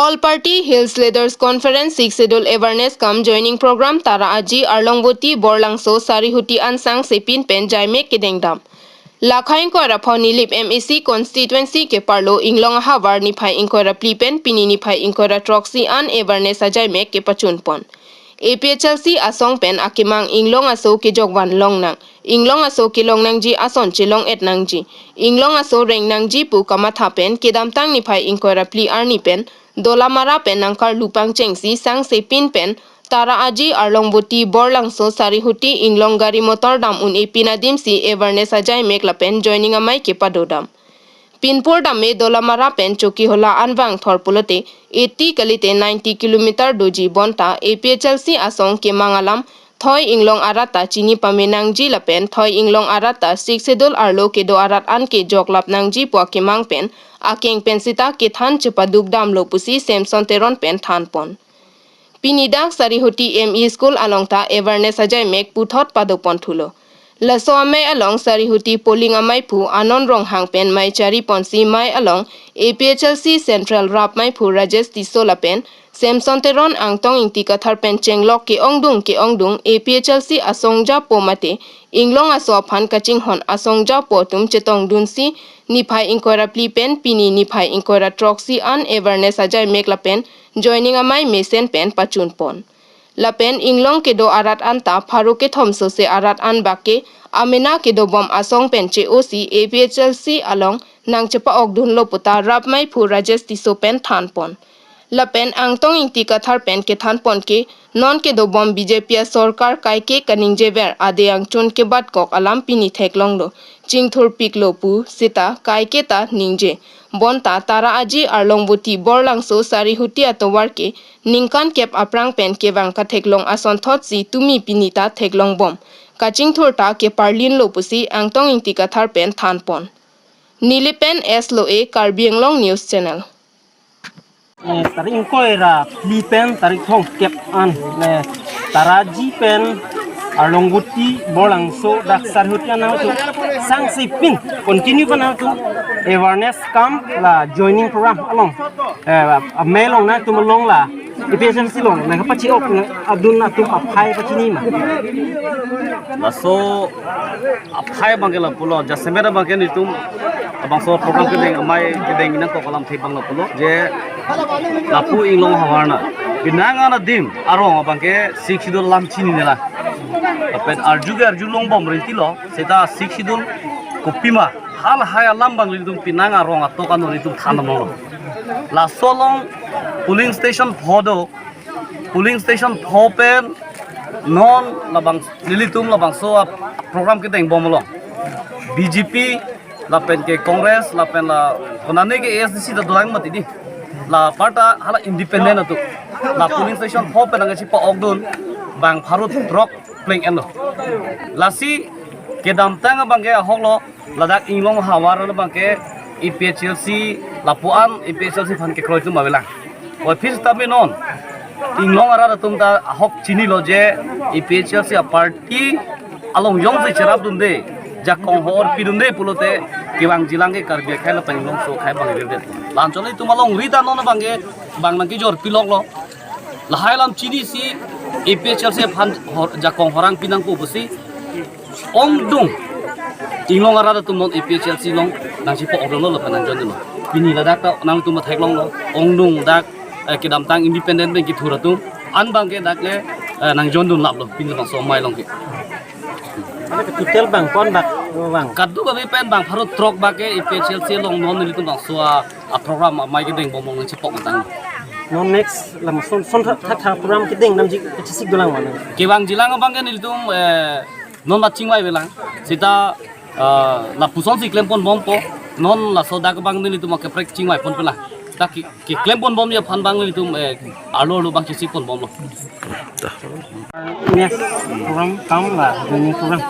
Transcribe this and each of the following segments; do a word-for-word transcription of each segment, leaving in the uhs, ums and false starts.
All Party Hills Leaders Conference Sixth Schedule Awareness cum Joining Program Tara Aji Arlongvoti Borlangso Sarihuti an sangsepin pen jaimek kedengdam. Lakha ingkoi ra pho Nilip M A C constituency keparlo Inglong ahavar niphai ingkoi ra phli pen pini niphai ingkoi ra throksi an awareness ajaimek kepachunpon. A P H L C asong pen akemang Inglong aso kejokvan longnang, Inglong aso kelongnangji ason chelong-et nangji, Inglong aso reng nangji pu kamatha pen kedamtang niphai ingkoi ra phli arni pen Dolamara pen nangkarlu pangchengsi sangsepin pen Tara Aji Arlongvoti Borlangso Sarihuti Inglong gari motor dam un-e pin adimsi awareness ajaimek lapen joining amei kepadodam. Pinpur dam-e Dolamara pen Chokihola an vangthor pulote eighty kalite ninety kilometer doji bonta A P H L C asong kemang alam thoi Inglong arat ta chini pame nangji lapen thoi Inglong arat ta Sixth Schedule arlo kedo arat an ke joklap nangji pu akemang pen akeng pen sita kethan chepaduk damlo pusi Samson Teron pen thanpon. Pini dak Sarihuti M E School along ta awareness ajaimek puthot padopon thulo. Laso amei along Sarihuti polling ameiphu Anon Ronghang pen mei chariponsi mei along A P H L C Central rap meiphu Rajesh Tisso lapen Samson Teron, Angtong Ingti Kathar pen chenglok ke-ongdung ke-ongdung A P H L C asong japo mate Inglong aso aphan kachinghon asong japo atum chetongdunsi niphai ingkoi ra phli pen pini niphai ingkoi ra throksi an awareness ajaimek lapen joining amei mesen pen pachunpon. Lapen Inglong kedo arat anta pharo kethom sose arat an bak ke amena kedobom asong pen che-osi A P H L C along nangchepa-okdunlo puta rap meiphu Rajesh Tisso pen thanpon. Lapen Angtong Ingti Kathar pen kethanpon ke non kedobom B J P asorkar kaike kaningjever ade angchun kebatkok alam pini theklonglo, chingthurpiklo pu sita kaike ta ningje. Bonta Tara Aji Arlongvoti Borlangso Sarihuti atovar ke ningkan kep aphrang pen kevang katheklong asonthotsi tumi pini ta theklongbom. Kachingthur ta keparlinlo pusi Angtong Ingti Kathar pen thanpon. Nilip pen S Loe, Karbi Anglong News Channel. Eh, tarik ingkoi ra phli pen tarik thomkep an, eh, Tara Aji pen Arlongvoti Borlangso dak Sarihuti an nangtum sangsepin continue pen nangtum awareness cum la joining program along, eh, amei along nangtum along la A P H L C along nangkapachi-ok adun atum aphai pachini ma? Laso aphai abangke lapulo, jasemet abangke nelitum labangso program kedeng amei kedeng nangkok alamthe abang lapulo, je lapu Inglong ahavar na pinang an adim arong abangke Sixth Schedule alam chinine lang. Lapen arju ke arjulongbom rintilo, seta Sixth Schedule kopima halahai alam abang nelitum pinang arong atok ano nelitum than damlo. Laso along polling station pho do, polling station pho pen non labang nelitum labangso a program kedengbom along B J P lapen ke Congress lapen la konane ke A S D C ta dolang mati di. La parta hala independent atum. La polling station pho pen nangchepa-okdun bang pharo throk pleng enlo. Lasi kedamtang abangke ahoklo, ladak Inglong ahavar abangke A P H L C lapu an A P H L C aphan kekroi atum avelang. Oi phis tame non Inglong arat atum ta ahok chinilo je A P H L C aparty along jongsi cherapdunde, jakong hor pidunde pulote kevangjilang ke Karbi akhei lapen Inglong aso akhei abang rirdet. La-anchot itum alongri ta non abangke bang nangkejor piloklo. Lahai alam chinisi A P H L C aphan hor, jakong horang pinangpo pusi ongdung Inglong arat atum non A P H L C along nangchepa-okdunlo lapen nangjoindunlo. Pini ladak ta nangtum theklonglo, ongdung dak, eh, kedamtang independent pen kethur atum an abangke dak le, eh, nangjoindun laplo pini labangso amei along ke. Mane ke total bang ko-an bak, bang? Kadokave pen bang pharo throk bak ke A P H L C along non nelitum labangso a, a program amei kedengbom along nangchepa-ok tang. Non next lam son son tha tha program kedeng damji kachesik dolang ma? Kevangjilang abangke nelitum, eh, non la chingvai avelang. Seta, eh, lapusonsi klemponbompo. Non laso dak abang nelitum kaprek chingvaiponpe lang. Dak ke, keklemponbom aphan abang nelitum, eh, arlo arlo abang chesikponbomlo. Next program kam la, ini program.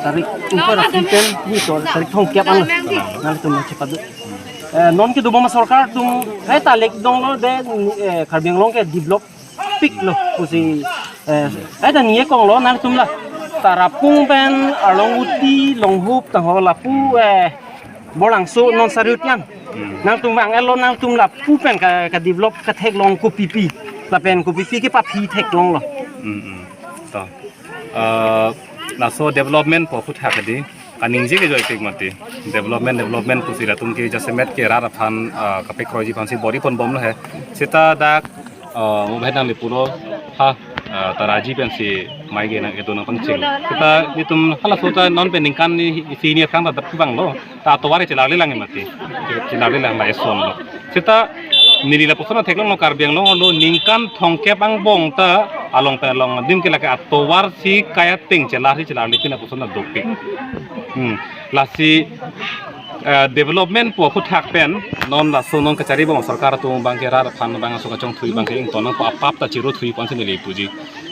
Tarik ingkoi ra phli pen, ni to tarik thomkep an. Nangtum chepaduk. Eh, non kedobom asorkar atum, eh, ta lek donglo de, eh, Karbi Anglong ke develop piklo pusi, eh, eh, ta ningje konglo nangtum la. Tarapung pen Arlongvoti, Longhup, tangho lapu, eh, Borlangso non Sarihuti an. Hmm. Nangtum vang-etlo, nangtum lapu pen ka, ka develop katheklong kopipi. Lapen kopipi kepaphi theklonglo. Hmm, hmm. To. Eh, laso development pu aphuthak di kaningje ke joipik mati. Development, development pusi latum ke jasemet ke rat aphan, eh, kapekroiji aphansi bor-iponbomlo he. Seta dak, eh, mobile nangli pulo ha, eh, ta raji pensi mai ke nang kedo nangpangcheng. Seta nelitum halaso ta non pen ningkan ni isi ni akhang ta dap banglo. Ta atovar chelarli lang mati. Chelarli lang la esonlo. Seta neli lapuson theklonglo, Karbi Anglong arlo ningkan thomkep angbong ta along pen along adim ke lake atovar si kai ateng chelarsi chelarli pin lapuson dopik. Hmm. Lasi, eh, development pu aphuthak pen non laso non kacharibom sorkar atum abang ke rat aphan abang aso kachongthui abang ke ington nangpo, apap ta chirothui ponsi neli puji.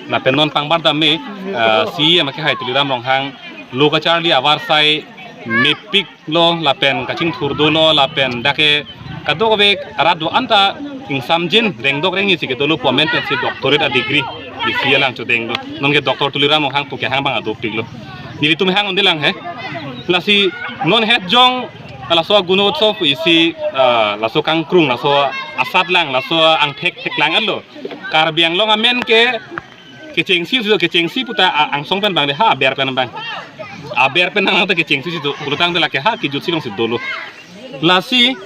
Lapen non pangbar dam me, eh, C E M akehai Tuliram Ronghang lo kacharli avarsai mepiklo lapen kachingthur dolo lapen dak ke kadokave arat do-an ta ingsamjin rengdok rengni si kedolo pu amen pensi doctorate a degree isi alang chodenglo. Non ke Doctor Tuliram Ronghang pu kehang abang adopiklo. Nelitum hang un-elang he. Lasi non het jong laso Gunotsav isi, ah, laso kangkrung, laso asat lang, laso angthek theklang-etlo. Karbi Anglong amen ke kechengsi si do, kechengsi puta a-, angsong pen abang de ha, aber pen abang. Aber pen nang ta kechengsi si do, pulotangte lake ha kejutsi longsi dolo. Lasi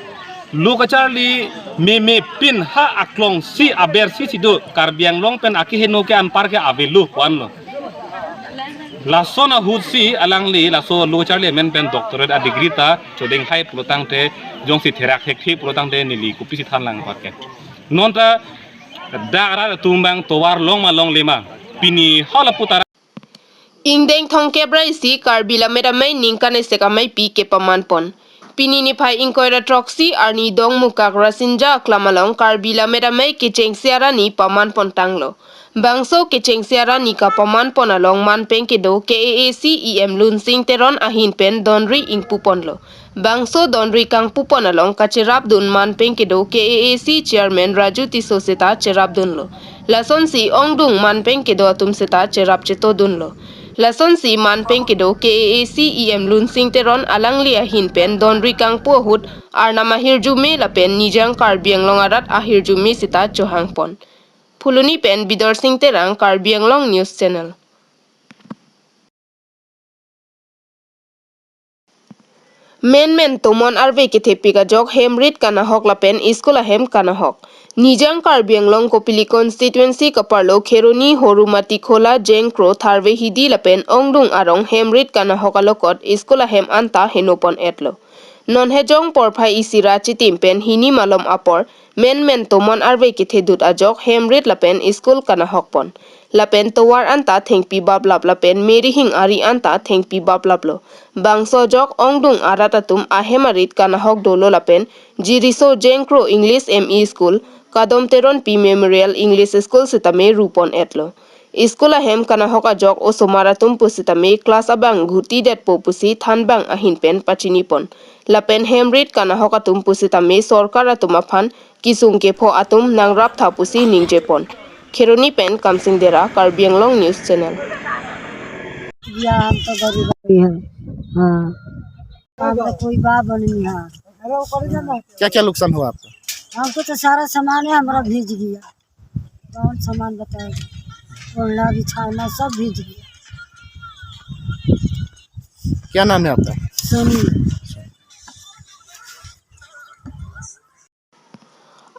lo kacharli meme pin ha aklongsi abersi si do, Karbi Anglong pen akeheno ke anpar ke avelo pu-anlo. Lason ahutsi alangli laso lo kacharli amen pen doctorate a degree ta chodeng hai pulotangte jongsi therak thekthe pulotangte neli kopisi thanlang apar ke. Non ta dak rat atum abang tovar long ma longle ma. Pini hala puta. Ingdeng thomkep ra isi Karbi Lammet Amei ningkan esek ameipi kepamanpon. Pini niphai ingkoi ra throksi arni Dongmukak Rasinja aklam along Karbi Lammet Amei kechengsi arni pamanpon tanglo. Bangso kechengsi arni kapamanpon along manpeng kedo K A A C E M Lunsing Teron ahin pen donri ingpuponlo. Bangso donri kangpupon along kacherapdun manpeng kedo K A A C Chairman Raju Tisso seta cherapdunlo. Lasonsi ongdung manpeng kedo atum seta cherap chetodunlo. Lasonsi manpeng kedo K A A C E M Lunsing Teron alangli ahin pen donri kangpu ahut Arnam ahirjume lapen Nijang Karbi Anglong arat ahirjume seta chohangpon. Phuloni pen Bidorsing Terang, Karbi Anglong News Channel. Menmen tomon arve kethepik ajok hemrit kanahok lapen school ahem kanahok. Nijang Karbi Anglong Kopili constituency kaparlo Kheroni, Horumati Khola, Jengkro, Tharve Hidi lapen ongdung arong hemrit kanahok alokot school ahem anta henopon-etlo. Non hejong porphai isi ra chitim pen hini malom apor, menmen tomon arve kethedut ajok hemrit lapen school kanahokpon. Lapen tovar anta thengpi baplap lapen merihing ari anta thengpi baplaplo. Bangso ajok ongdung arat atum ahem arit kanahok dolo lapen Jiriso Jengkro English M E School, Kadom Teronpi Memorial English School sitame rupon-etlo. School ahem kanahok ajok osomar atum pusitame class abang ghuti detpo pusi thanbang ahin pen pachinipon. Lapen hemrit kanahok atum pusitame sorkar atum aphan kisung kepho atum nangraptha pusi ningjepon. Kheroni pen Kamsing Dera, Karbi Anglong News Channel. भैया, हम तो गरीब आदमी हैं। हाँ। हम तो कोई बाप बन नहीं है। क्या क्या नुकसान हुआ आपका? हमको तो सारा सामान है हमारा भीज गया। कौन सामान बताएगा? ओढ़ना बिछाना सब भीज गया। क्या नाम है आपका? Soni.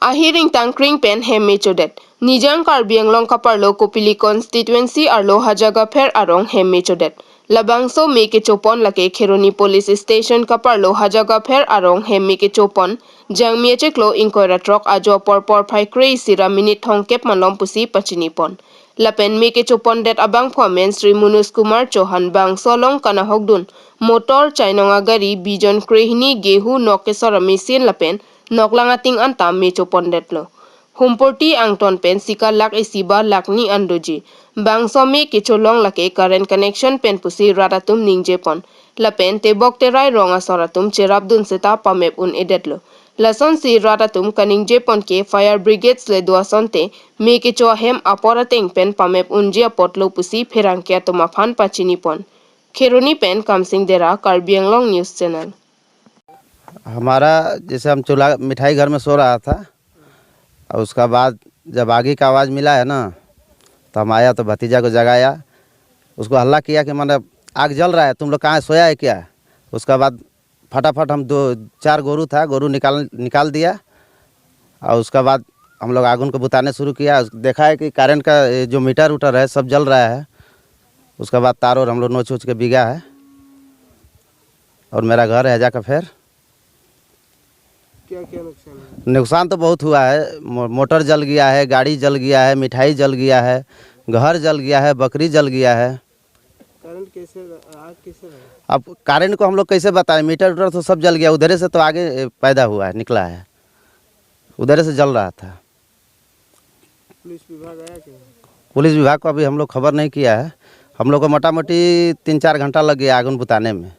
Ahiring tangkring pen hem mechodet. Nijang Karbi Anglong kaparlo Kopili constituency arlo Haja Gapher arong hem mechodet. Labangso me kechopon lake Kheroni Police Station kaparlo Haja Gapher arong hem me kechopon. Jangmi achiklo ingkoi ra throk ajo apor porphai kre isi ra minute thomkep malom pusi pachinipon. Lapen me kechopondet abangphu amen Shri Manoj Kumar Chauhan. Bangso along kanahokdun motor, chainong agari, bijon krehini, gehu, nok kesor amachine lapen noklang ating anta me chopondetlo. Humpurti angton pen sika lakh isi ba lakh ni an doji. Bangso me kecholong lake current connection pen pusi rat atum ningjepon. Lapen tebok terai rong asor atum cherapdun seta pamep un-edetlo. Lasonsi rat atum kaningjepon ke fire brigades le do asonte me kecho ahem apor ateng pen pamep unji apotlo pusi pherangke atum aphan pachinipon. Kheroni pen Kamsing Dera, Karbi Anglong News Channel. हमारा, जैसे हम चूल्हा, मिठाई घर में सो रहा था, और उसका बाद जब आगे का आवाज़ मिला है ना, तो हम आया तो भतीजा को जगाया, उसको हल्ला किया कि, मतलब, आग जल रहा है, तुम लोग कहाँ सोया है क्या? उसका बाद फटाफट हम दो चार गोरू था, गोरू निकाल निकाल दिया। और उसका बाद हम लोग आग उनको बुताने शुरू किया। देखा है कि करंट का, ये जो मीटर उटर है, सब जल रहा है। उसका बाद तार और हम लोग नोच उच के बिगा है, और मेरा घर है जाकर फिर। क्या क्या नुकसान है? नुकसान तो बहुत हुआ है। मो-, मोटर जल गया है, गाड़ी जल गया है, मिठाई जल गया है, घर जल गया है, बकरी जल गया है। करंट कैसे, आग कैसे लगा? अब करंट को हम लोग कैसे बताएं, मीटर उटर तो सब जल गया, उधरे से तो आगे, ए, पैदा हुआ है, निकला है, उधरे से जल रहा था। पुलिस विभाग आया क्या? पुलिस विभाग को अभी हम लोग खबर नहीं किया है। हम लोग को मोटा मोटी तीन चार घंटा लग गया आग उन बुताने में।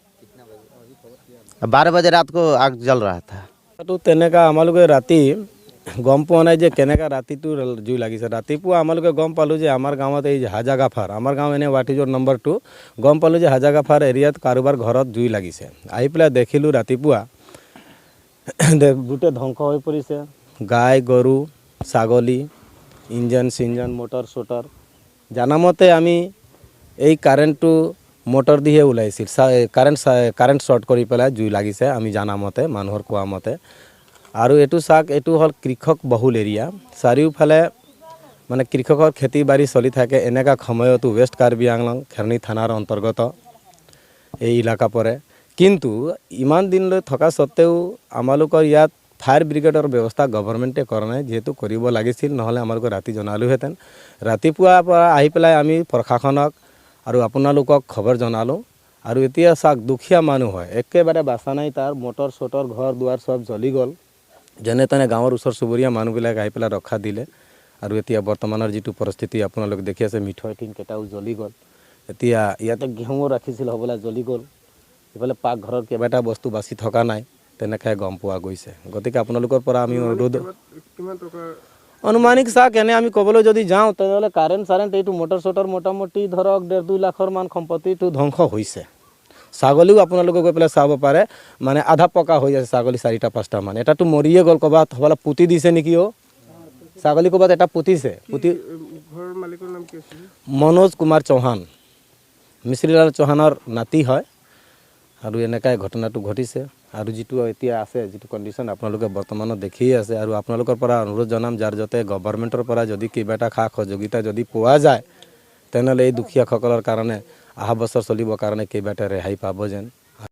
अब बारह बजे रात को आग जल रहा था। তো তেনেকা আমালোকে ৰাতি গম পোৱা নাই যে কেনেকা ৰাতিটো জুই লাগিছে। ৰাতিপুৱা আমালোকে গম পালোঁ যে আমাৰ গাঁৱত এই হাজা গাফাৰ, আমাৰ গাঁও এনে ৱাটিজৰ নম্বৰ টু, গম পালোঁ যে হাজা গাফাৰ এৰিয়াত কাৰোবাৰ ঘৰত জুই লাগিছে। আহি পেলাই দেখিলোঁ ৰাতিপুৱা দে-, গোটেই ধ্বংস হৈ পৰিছে। গাই, গৰু, ছাগলী, ইঞ্জিন চিঞ্জিন, মটৰ চটৰ। জানামতে আমি এই কাৰেণ্টটো মটৰ দিহে ওলাইছিল। চা-, এ, কাৰেণ্ট চা-, কাৰেণ্ট শ্বৰ্ট কৰি পেলাই জুই লাগিছে, আমি জানামতে, মানুহৰ কোৱা মতে। আৰু এইটো চাওক, এইটো হ'ল কৃষক বহুল এৰিয়া। চাৰিওফালে মানে কৃষকৰ খেতি বাৰী চলি থাকে। এনেকা সময়তো ৱেষ্ট কাৰ্বি আংলং খেৰণি থানাৰ অন্তৰ্গত এই এলেকা পৰে। কিন্তু ইমান দিনলৈ থকা স্বত্বেও আমালোকৰ ইয়াত ফায়াৰ ব্ৰিগেডৰ ব্যৱস্থা গভৰ্ণমেণ্টে কৰা নাই, যিহেতু কৰিব লাগিছিল, নহ'লে আমালোকে ৰাতি জনালোহেঁতেন। ৰাতিপুৱাৰ পৰা আহি পেলাই আমি প্ৰশাসনক আৰু আপোনালোকক খবৰ জনালোঁ। আৰু এতিয়া চাওক, দুখীয়া মানুহ হয়, একেবাৰে বাচা নাই তাৰ, মটৰ চটৰ, ঘৰ দুৱাৰ চব জ্বলি গ'ল। যেনে তেনে গাঁৱৰ ওচৰ চুবুৰীয়া মানুহবিলাক আহি পেলাই ৰক্ষা দিলে। আৰু এতিয়া বৰ্তমানৰ যিটো পৰিস্থিতি আপোনালোকে দেখি আছে, মিঠৈ টিন কেইটাও জ্বলি গ'ল। এতিয়া ইয়াতে ঘেঁহু ৰাখিছিল হ'বলা, জ্বলি গ'ল। ইফালে পাকঘৰৰ কেইবাটা বস্তু বাচি থকা নাই, তেনেকৈ গম পোৱা গৈছে। গতিকে আপোনালোকৰ পৰা আমি অনুৰোধ, কিমান, কিমান টকা? আনুমানিক চাওক, এনে আমি ক'বলৈ যদি যাওঁ, তেনেহ'লে কাৰেণ্ট চাৰেণ্ট এইটো মটৰ চটৰ মোটামুটি ধৰক ডেৰ দুই লাখৰ মান সম্পত্তিটো ধ্বংস হৈছে। ছাগলীও আপোনালোকে গৈ পেলাই চাব পাৰে, মানে আধা পকা হৈ আছে ছাগলী চাৰিটা পাঁচটা মান। এটাতো মৰিয়ে গ'ল, ক'ৰবাত হ'বলা পুতি দিছে নেকি অ'? ছাগলী ক'ৰবাত এটা পুতিছে, কি, পুতি উম, ঘৰৰ মালিকৰ নাম কি আছিল? মনোজ কুমাৰ চৌহান, মিশ্ৰীলাল চৌহানৰ নাতি হয়। আৰু এনেকাই ঘটনাটো ঘটিছে। আৰু যিটো এতিয়া আছে, যিটো কণ্ডিশ্যন আপোনালোকে বৰ্তমানত দেখিয়ে আছে, আৰু আপোনালোকৰ পৰা অনুৰোধ জনাম, যাৰ যাতে গভৰ্ণমেণ্টৰ পৰা যদি কিবা এটা খা সহযোগিতা যদি পোৱা যায়, তেনেহ'লে এই দুখীয়াসকলৰ কাৰণে অহা বছৰ চলিবৰ কাৰণে কিবা এটা ৰেহাই পাব যেন।